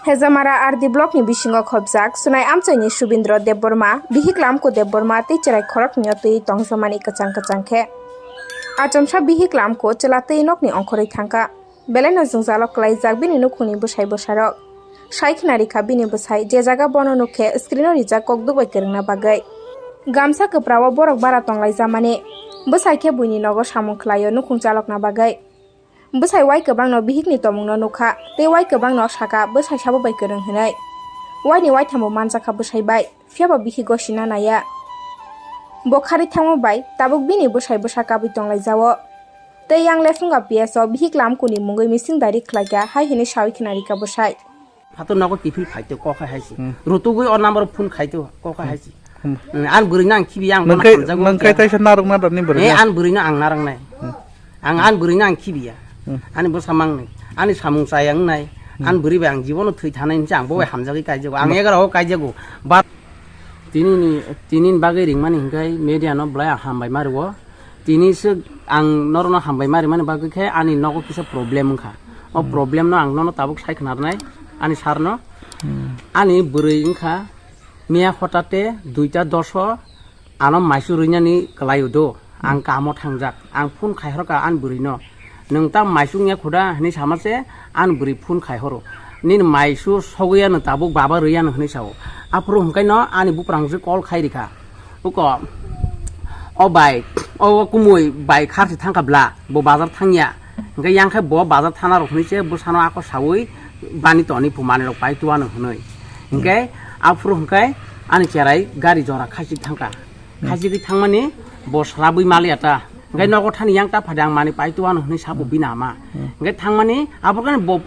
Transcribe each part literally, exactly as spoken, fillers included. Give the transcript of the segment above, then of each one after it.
Hejamara R D block ni bisingo khobjak Sunai amchaini Subindro Debbarma, bihik Lamku Debbarma tei cherai khoroknwino twi tongjakmani kwchang kwchang khe. Achomsa bihik Lamku chwla twi nokni ongkhorwi thangkha. Belaino jwngjalo kwlaijak bini nukhungni bwsai bwsarok. Sai khna rikha bini bwsai, je jaga bono nukkhe screen-o rijak kok duk bai kwrwngna bagwi. Gamsa kwprao borok bara tonglaijamani. Bwsai khe buini nogo samung khlaio nukhung chalokna bagwi. Bwsai wai kwbangno bihikni tongmungno nukha, tei wai kwbangno saka bwsai sabo bai kwrwng hwnwi. Waini waithambo manjakha bwsai bai, phiyaba bihik gosina naiya. Bo kharwi thangma bai tabuk bini bwsai bwsa kabwi tonglaijao. Tei yang Lephunga P S o bihik Lamkuni mungwi mising dairi khlaikha, hai hwnwi sawi khna rikha bwsai. Phato nogo kiphil phaito kok hai hai si. Hmm. Rutugwi o number phone khaito kok hai hai si. Hmm. Hmm, an bwrwino ang khibi ang bono Mangkai, hamjago mangkai kya. Taisa narwk nadar ni bwrwino. Eh, an bwrwino ang narwk nai. Hmm. Ang an bwrwino ang khibiya. Hmm. Ani bwsa mangnai. Ani samung chaya wngnai. Hmm. An bwrwi bai ang jibono thwi thanai hinse ang bo bai hamjagwi kaijago. Ang Hmm. egaro o kaijago. But tini ni, tini ni bagwi ringmani hinkhai media no belai ang hambai ma rwo. Tini se ang norokno hambai ma rimani bagwi khe ani nogo kisa problem wngkha. O Hmm. problem no ang nono tabuk sai khna rwnai ani sir no. Hmm. Ani bwrwi wngkha miya hotate duita doso ano maisu rwinani kwlai o do. Ang Hmm. kamo thangjak. Ang phone khai horkha ani bwrwi no. Nwng ta maisu wngya khuda hinwi sama se ani bwrwi phone khai horo. Nini maisu sogwi ano tabuk baba rwi ano hinwi sao. Aphuru hwnkhe no ani buprang se call khai rikha. Uko, o bai, o kumui bai kharsi thangkha bla, bo bazar thangya. Hwnkhe yang khe bo bazar thana rok hwnwi se bwsano ako saui bani toni phu manwi rok pai tuano hwnwi. Hwnkhe aphuru hwnkhe ani cherai gari jora khaisi thangkha. Hmm. Khaisi thangmani bo swrabwi maliya ta. Hwnkhe nogo thani yang ta phade ang mani pai tuano hwnwi sabo Hmm. bini ama. Hmm. Hwnkhe thangmani abo khe bo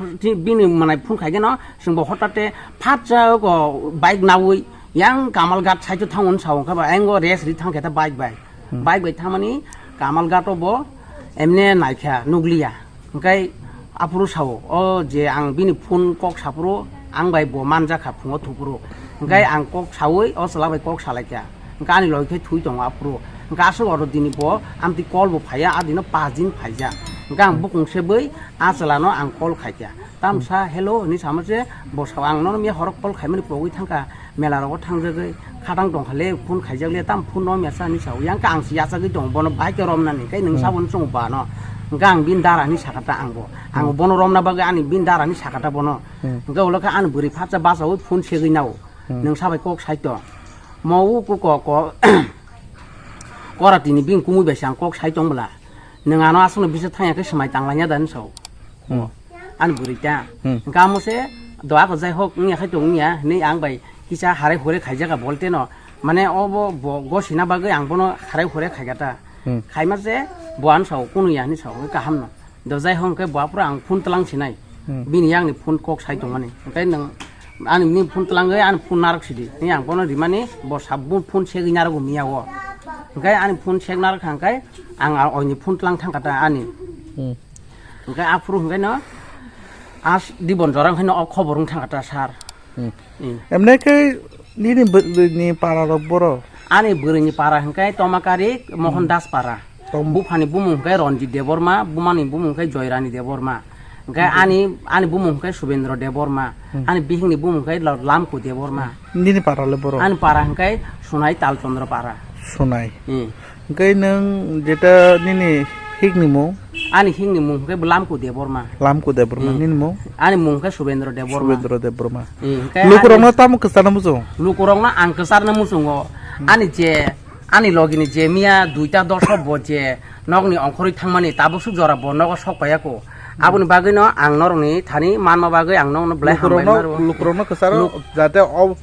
bini manai phone khaigeno chwng bo hotate phatsa ko bike naui yang Kamalghat side o thango hwnwi sao, hwnkhe ba engo rest ri thangkhe ta bike bai. Hmm. Bike bai thangmani Kamalghat o bo emne naikha nukliya. Hwnkhe aphuru sao, o je ang bini phone kok saphuru ang bai bo manjakha phungo thuphuru. Hwnkhe Hmm. ang kok saui o chwla bai kok salaikha. Hwnkhe ani logi khe thwi tongo aphuru. Hwnkhe aswk oro dini bo amtwi call bo phaiya, a dino pash din phaijak. Hwnkhe ang Hmm. bukung sebwi a chwlano ang call khaikha. Tamsa, Hmm. "Hello," hinwi sama se, bo sao, "Ang nono miya horo call khaimani pogwi thangkha, mela rogo thangjagwi, khatang tongkha le, phone khaijak le, tam phone no miya sa," hinwi sao. Yang khe ang se yachagwi tongo, bono bai khe romnani, khe nwng Hmm. saboni chwng bano. Hwnkhe ang bini dara hinwi sakha ta ang bo. Ang Hmm. bono romna bagwi ani bini dara hinwi sakha ta bono. Hmm. Hwnkhe ulo khe ani bwrwi phatsa bachaui phone segwi nao. Hmm. Nwng sabai kok saito. Mo u ku ko, ko, kora tini bini kumui bai se ang kok sai tong bwla. Nwng ano aswkno bisa thangya khe swmai tanglaina da hinwi sao. Hmm. Ani bwrwi ta. Hmm. Hwnkhe amo se doa ko jai hok wngya khai tong wngya hinwi ang bai kisa harai hurai khaijak a bolte no. Mane obo bo gosina bagwi ang bono harai hurai khaikha ta. Hmm. Khaima se bo ano sao kunu ya hinwi sao kaham no. Do jai hok hwnkhe bo aphuru ang phone tlang sinai. Hmm. Bini yang ni phone kok sai tongmani. Hwnkhe nwng ani ni phone tlangwi ani phone narwk sidi. Ni ang bono rimani bo sab bo phone segwi narwgo miya o. Hwnkhe ani phone seg narwk kha hwnkhe ang a oini phone tlang thangkha ta ani. Hmm. Hwnkhe aphuru hwnkhe no as dibon jora hwnkhe no o khobor wng thangkha ta sir. Hmm. Hmm. Emne khe nini bwrwini para rok boro? Ani bwrwini para hwnkhe Tomakari Mohon Hmm. Das para. Tom- Buphani bumung hwnkhe Ranjit Debbarma, bumani bumung hwnkhe Joyrani Debbarma. Hwnkhe Hmm. ani, ani bumung hwnkhe Subendra Debbarma. Hmm. Ani bihikni bumung hwnkhe Lo-, Lamku Debbarma. Nini para le boro? Ani para hwnkhe Sunai Talchandra para. Sunai. Hmm. Hwnkhe nwng jeta nini hikni mung? Ani hikni mung hwnkhe bo Lamku Debbarma. Lamku Debbarma, Hmm. nini mung? Ani mung hwnkhe Subendra Debbarma. Subendra Debbarma. Hmm, hwnkhe Lukurokno ani tamo kwcharna muchung? Lukurokno ang kwcharna muchungo. Hmm. Ani je, ani logini je miya duita doso bo je nokni ongkhorwi thangmani tabuk suk jora bo nogo sok paiya ko. Hmm. Aboni bagwino ang norokni thani manma bagwi ang nokno belai hambai Lukurokno, mano. Lukurokno kwcharo Luk- jate o,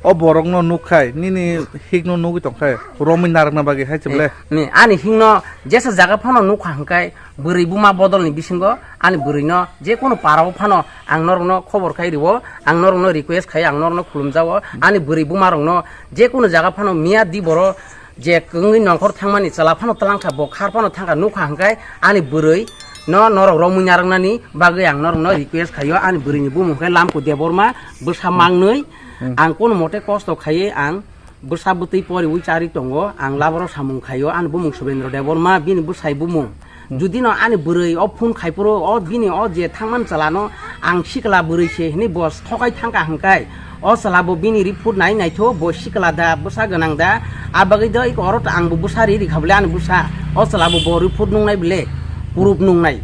o borokno nukkhai, nini hikno nugwi tongkhai, romwi narwkna bagwi hai se Eh, ble. Ni, ani hikno jesa jaga phano nukha hwnkhe bwrwi buma bodolni bisingo ani bwrwino je kono parao phano ang norokno khobor khai rwo, ang norokno request khai, ang norokno khulumjao, ani bwrwi bumarokno je kono jaga phano miya di boro je kwngwi nongkhor thangmani chwla phano twlang kha, bo khar phano thang kha, nukha hwnkhe ani bwrwi no norok romwi narwknani bagwi ang norokno request khaio, ani bwrwini bumung khe Lamku Debbarma, bwsa Hmm. mangnwi, Hmm. ang kono mote kosto khaiwi ang bwsa bwtwi poriwi charwi tongo, ang laboro samung khaio, ani bumung Subendra Debbarma, bini bwsai bumung Judi no ani bwrwi o phone khai phuru, o bini o je thangman chwla no ang sikla bwrwi se hinwi bo thokai thangkha hwnkhe, o chwla bo bini report nai naitho, bo sikla da, bwsa gwnang da, a bagwi do iko oro to ang bo bwsa ri rikha bole ani bwsa, o chwla bo bo report nungnai bole, proof nungnai.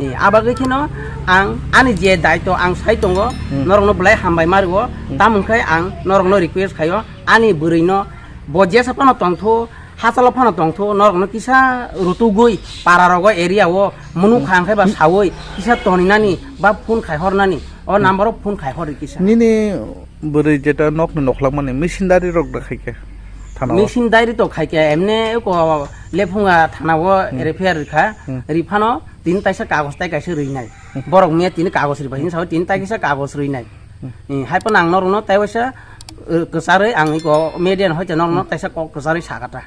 E, a bagwi kheno ang ani je daito ang sai tongo, norokno belai hambai ma rwo, tamo hwnkhe ang norokno request khaio, ani bwrwi no bo jesa phano tongtho, hachalo phano tongtho, norokno kisa rutugwi, pararogo, area o, mwnukha hwnkhe ba sawi, kisa toninani, ba phone khai hornani, o number o phone khai hor kisa. Nini bwrwi jeta nokni nokhlakmani misindari rok da khaikhe thana o? Misindari to khaikhe, emne ko Lephunga thana o R F I R rikha, riphano tini taisa kagos tai kaisa rinai. Borok miya tini kagos ribai hinwi sao, tini tai kaisa kagos rinai. Hmm. Eh, hai phano ang norokno tai waisa, eh, kwcharwi ang iko media no hoite norokno taisa kok kwcharwi sakata.